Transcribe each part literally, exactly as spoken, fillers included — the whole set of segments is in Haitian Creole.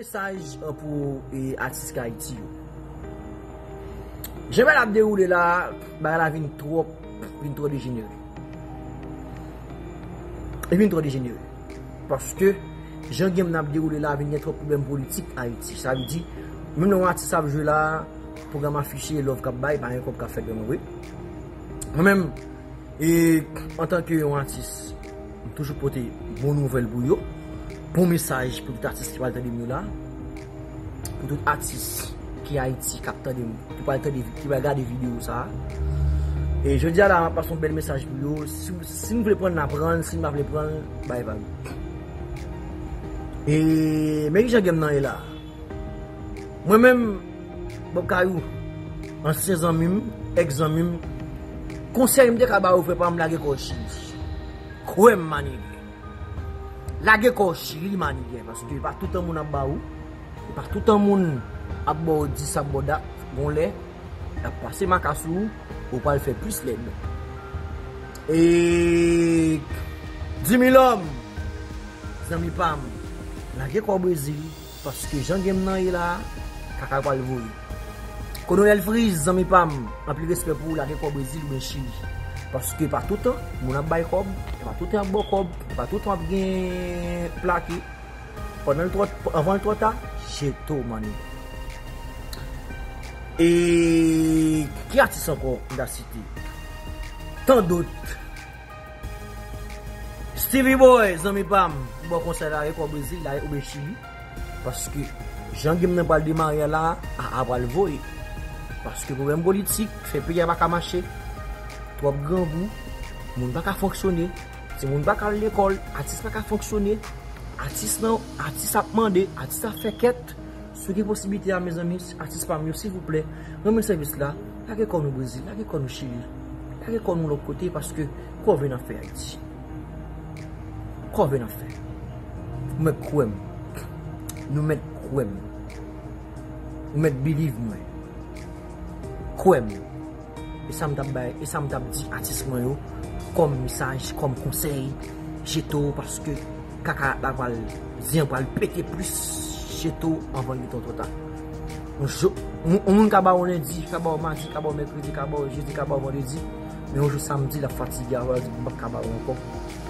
Mesaj pou e, atis k Ayiti yo. Jan bagay la ap dewoule la, bagay la vin twòp, vin twò dejenere. Li vin twò dejenere. Paske jan game nan ap dewoule la, vin gen twòp pwoblèm politik Ayiti. Sa vle di, menm lè yon atis ap jwe la, pwogram afiche, love k ap bay, pa gen kòb k ap fèt vrèman vre. Mwen menm, e antanke yon atis, m toujou pote bon nouvèl pou yo, bon mesaj pou tout atis ki pral tande m yo la, pou tout atis ki Ayiti k ap tande m, ki pral tande, ki pral gade videyo sa a. E jodi a la, m ap pase yon bèl mesaj pou yo. Si, si nou vle pran l, n a pran l. Si nou pa vle pran l, bay vag. E men ki jan game nan ye la. Mwen menm, Bob Kayou, ansyen zanmi m, èks zanmi m, konsèy m te ka ba ou, frè pa m, lage kò w chili. Kwè m, manigè. Lage kò w chili, manigè, paske pa toutan moun ap ba ou, e pa toutan moun ap ba w dis, ap ba w dat, gon lè, y ap pase maka sou ou, ou pral fè plis lèd. E Dimilòm, zanmi pa m, lage kò w Brezil, paske jan game nan ye la, kaka pral voye. Kolonèl Friz, zanmi pa m, anpil respè pou ou, lage kò w Brezil oubyen Chili. Paske pa toutan moun ap bay kòb, pa toutan ap ba w kòb, pa toutan ap gen plake. Pandan l twò, anvan l twò ta, jeto, manigè. E ki atis ankò m ta site? Tandot. Stevie Boy, zanmi pa m, m ba w konsèy la, lage kò w Brezil, lage oubyen Chili. Paske jan game nan pral demare a la, a, a pral voye. Paske pwoblèm politik fè peyi a pa ka mache. Twòp grangou, moun pa ka fonksyone, timoun pa ka al lekòl, atis pa ka fonksyone. Atis nan, atis ap mande, atis ap fè kèt. Si w gen posiblite a, mezanmi, atis pa m yo, silvouplè, rann mwen sèvis la, lage kò nou Brezil, lage kò nou Chili, lage kò nou lòt kote, paske kò w vin ap fè Ayiti. Kò w vin ap fè. Ou mèt kwè m. Nou mèt kwè m. Ou mèt believe mwen. Kwè m. E sa m t ap bay, e sa m t ap di atis mwen yo, kòm mesaj, kòm konsèy, jeto, paske kaka la pral, zen pral pete plis, jeto, anvan l gentan twò ta. Yon jou, yon, yon moun ka ba w lendi, ka ba w madi, ka ba w mèkredi, ka ba w jedi, ka ba w vandredi, men yon jou samdi, l ap fatige, apre l di, "M p ap ka ba w ankò,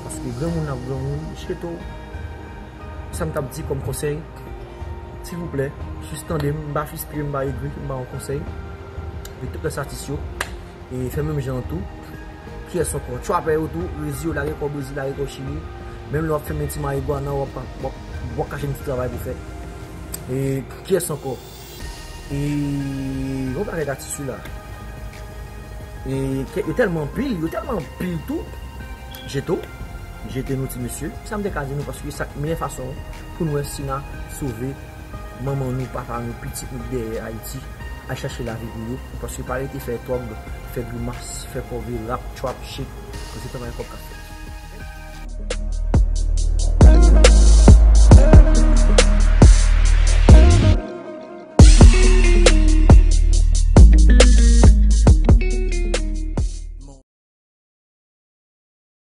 paske granmoun ap granmoun, jeto." Sa m t ap di kòm konsèy, silvouplè, jis tande m, m pa fristre, m pa egri, m ba yon konsèy. Epi tout lòt atis yo, e fè menm jan an tou. Kiyès ankò? Trapè yo tou, rezi yo, lage kò Brezil, lage kò Chili. Menm lè w ap fèmen ti marigwana, w ap, w ap, w ap kache yon ti travay pou fè. E kiyès ankò? E yon pakèt atis wi la. E ke, yo tèlman anpil, yo tèlman anpil tou. Jeto, jete nou ti mesye. Sa m te ka di nou, paske sa k meyè fason pou nou wè si n a sove manman nou, papa nou, pitit nou ki dèyè Ayiti, al chache lavi pou yo. Paske pa rete fè twòg, fè grimas, fè kòve, rap, trap, shit. Paske travay kòb k ap